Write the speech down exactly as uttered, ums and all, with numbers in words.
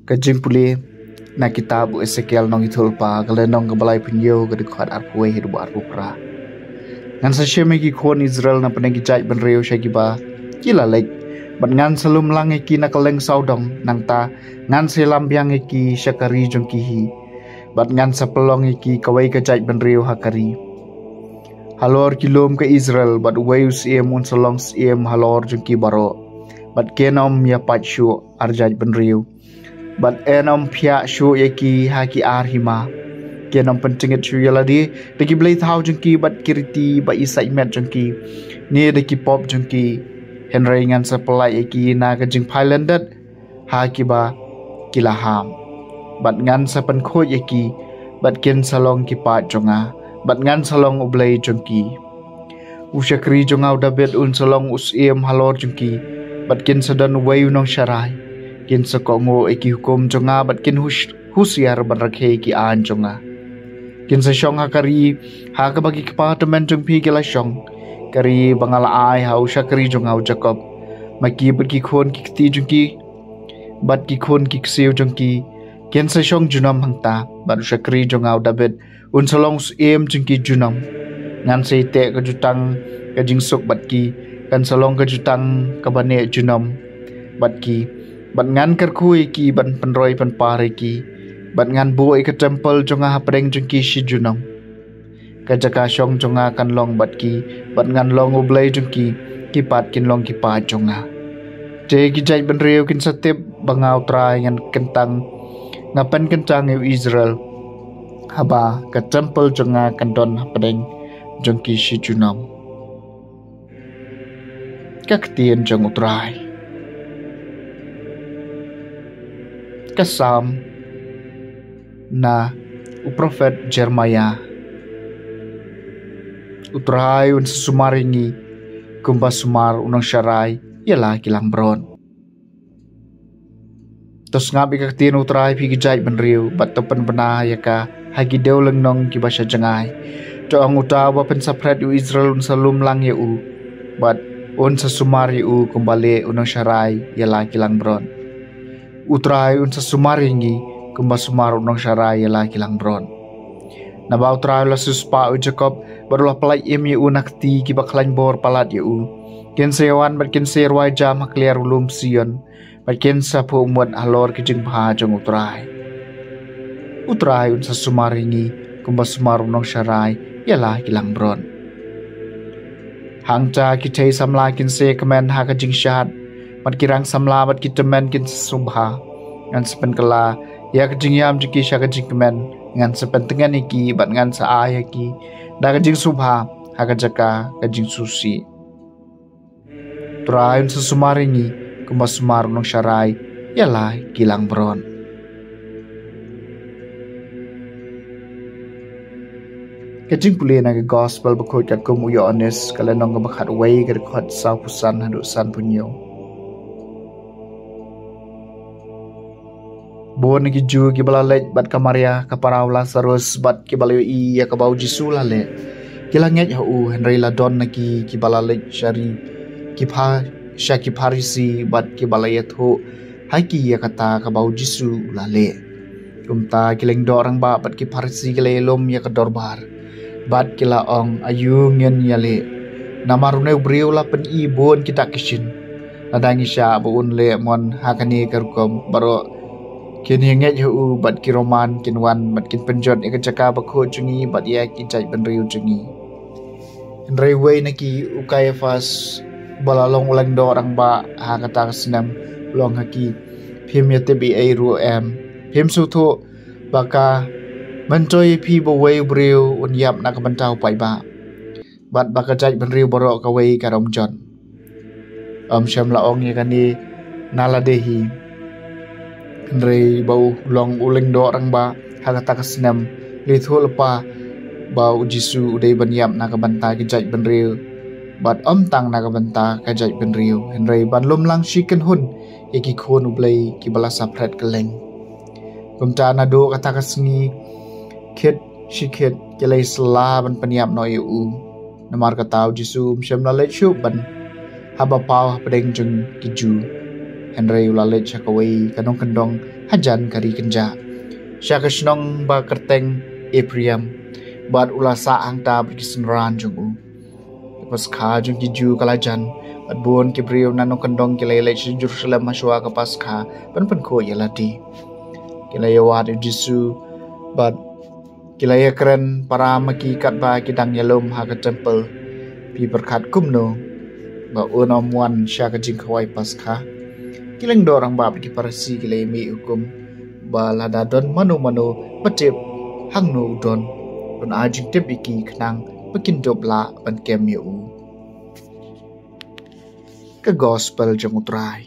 Ka jingpule na kitab u Esekiel nongïathuhlypa, ka lynnong kaba laiphew hynñiew, ka dkhot arphew wei haduh arphew phra. Ngan sa shim ïa ki khun Israel na pdeng ki jaitbynriew sha kiba ki la leit, bad ngan sa lum lang ïa ki na kylleng sawdong. Nangta ngan sa ïalam biang ïa ki sha ka ri jong ki hi, bad ngan sa pynlong ïa ki kawei ka jaitbynriew ha ka ri. Halor ki lum ka Israel, bad uwei u syiem un sa long syiem halor jong ki baroh, bad kin ym ïa pait shuh ar jaitbynriew, bad yn ym phiah shuh ïa ki ha ki ar hima. Kin ym pynjngit shuh ïa lade da ki blei thaw jong ki, bad ki riti ba isaiñmet jong ki, ne da ki pop jong ki. Hynrei ngan sa pyllait ïa ki na ka jingphai lyndet ha kiba ki la ham, bad ngan sa pynkhuid ïa ki, bad kin sa long ki paid jong nga, bad ngan sa long U Blei jong ki. U shakri jong nga u David un sa long u syiem halor jong ki, bad kin sa don uwei u nongsharai. Kin sa kohnguh ïa ki hukum jong nga, bad kin hus- husiar ban rakhe ïa ki aiñ jong nga. Kin sa shong ha ka ri ha kaba ki kpa tymmen jong phi ki la shong, ka ri ba nga la ai ha u shakri jong nga u Jakob. Ma ki bad ki khun ki kti jong ki, bad ki khun ki ksiew jong ki, kin sa shong junom hangta, bad u shakri jong nga u David un sa long u syiem jong ki junom. Ngan sa ïateh ka jutang ka jingsuk bad ki, kan sa long ka jutang kaba neh junom bad ki, bad ngan kyrkhu ïa ki ban pynroi pynpar ïa ki, bad ngan buh ïa ka templ jong nga hapdeng jong ki shi junom. Ka jaka shong jong nga kan long bad ki, bad ngan long U Blei jong ki, ki pat kin long ki paid jong nga. Te ki jaitbynriew kin sa tip ba nga U Trai ngan kyntang, nga pynkyntang ïa u Israel, haba ka templ jong nga kan don hapdeng jong ki shi junom. Ka ktien jong U Trai. Ka Salm na u prophet Jeremiah. U Trai un sa sumar ïa ngi kumba sumar u nongsharai ïa la ki langbrot. To sngap ïa ka ktien U Trai, phi ki jaitbynriew, bad to pynbna ïa ka ha ki dewlynnong kiba sha jngai. To ong, uta uba pynsaphriang ïa u Israel un sa lum lang ïa u, bad un sa sumar ïa u kumba leh u nongsharai ïa la ki langbrot. U Trai un sa sumar ïa ngi kumba sumar u nongsharai ïa la ki langbrot. Naba U Trai u la siewspah ïa u Jakob, bad u la pyllait im ïa u na ka kti kiba khlaiñ bor palat ïa u. Kin sa ïawan bad kin sa ïarwai jam ha kliar u lum Sion, bad kin sa phuh mut halor ki jingbha jong U Trai. U Trai un sa sumar ïa ngi kumba sumar u nongsharai ïa la ki langbrot. Hangta ki thei samla kin sa ïakmen ha ka jingshad, bad ki rang samla bad ki tymmen kin sa sngewbha. Ngan sa pynkylla ïa ka jingïam jong ki sha ka jingkmen, ngan sa pyntngen ïa ki, bad ngan sa ai ha ki da ka jingsngewbha ha ka jaka ka jingsngewsih. U Trai un sa sumar ïa ngi kumba sumar u nongsharai ïa la ki langbrot. Ka jingpule na ka Gospel bakhuid katkum u Ïoannis, ka lynnong kaba khatwei, ka dkhot sawphew san haduh sanphew hynñiew. Bun na ki Jiw kiba la leit bad ka Maria ka para u Lasarus, bad kiba la ïohi ïa kaba u Jisu u la leh, ki la ngeit ha u. Hynrei la don na ki kiba la leit sha ri ki Pha- sha ki Pharisi, bad kiba la ïathuh ha ki ïa kata kaba u Jisu u la leh. Kumta ki lyngdoh rangbah bad ki Pharisi ki la ïalum ïa ka dorbar, bad ki la ong, aïu ngin ïaleh? Namar une u briew u la pyni bun ki dak ki shin. Lada ngi shah ba un leh mon ha kane ka rukom, baroh kin ïa ngeit ha u, bad ki Roman kin wan bad kin pynjot ïa ka jaka bakhuid jong ngi bad ïa ki jaitbynriew jong ngi. Hynrei uwei na ki, u Kaiaphas, ba la long u lyngdoh rangbah ha kata ka snem, u ong ha ki, phim ïatip ei ei ruh em? Phim sngewthuh ba ka myntoi ïa phi ba uwei u briew un ïap na ka bynta u paidbah, bad ba ka jaitbynriew baroh kawei kan ym jot? Ym shym la ong ïa kane na lade hi. Hynrei ba u long u lyngdoh rangbah ha kata ka snem, u la ïathuh lypa ba u Jisu u dei ban ïap na ka bynta ka jaitbynriew, bad ym tang na ka bynta ka jaitbynriew, hynrei ban lum lang shi kynhun ïa ki khun U Blei kiba la saphriang kylleng. Kumta naduh kata ka sngi, khit shi khit ki la ïasylla ban pynïap noh ïa u. Namar kata u Jisu um shym la leit shuh ban hap ba paw hapdeng jong ki Jiw, hynrei u la leit sha kawei ka nongkyndong hajan ka ri kynjah, sha ka shnong ba kyrteng Ephraim, bad u la sah hangta bad ki synran jong u. Ka Paskha jong ki Jiw ka la jan, bad bun ki briew na nongkyndong ki la ïaleit sha Jerusalem hashwa ka Paskha ban pynkhuid ïa lade. Ki la ïawad ïa u Jisu, bad ki la ïakren para ma ki katba ki dang ïalum ha ka templ: Phi pyrkhat kumno ba un ym wan sha ka jingkhawai Paskha? Ki lyngdoh rangbah bad ki Pharisi ki la ïamih hukum ba lada don mano mano ba tip hangno u don, to un ai jingtip ïa ki, khnang ba kin dup lah ban kem ïa u. Ka Gospel jong U Trai.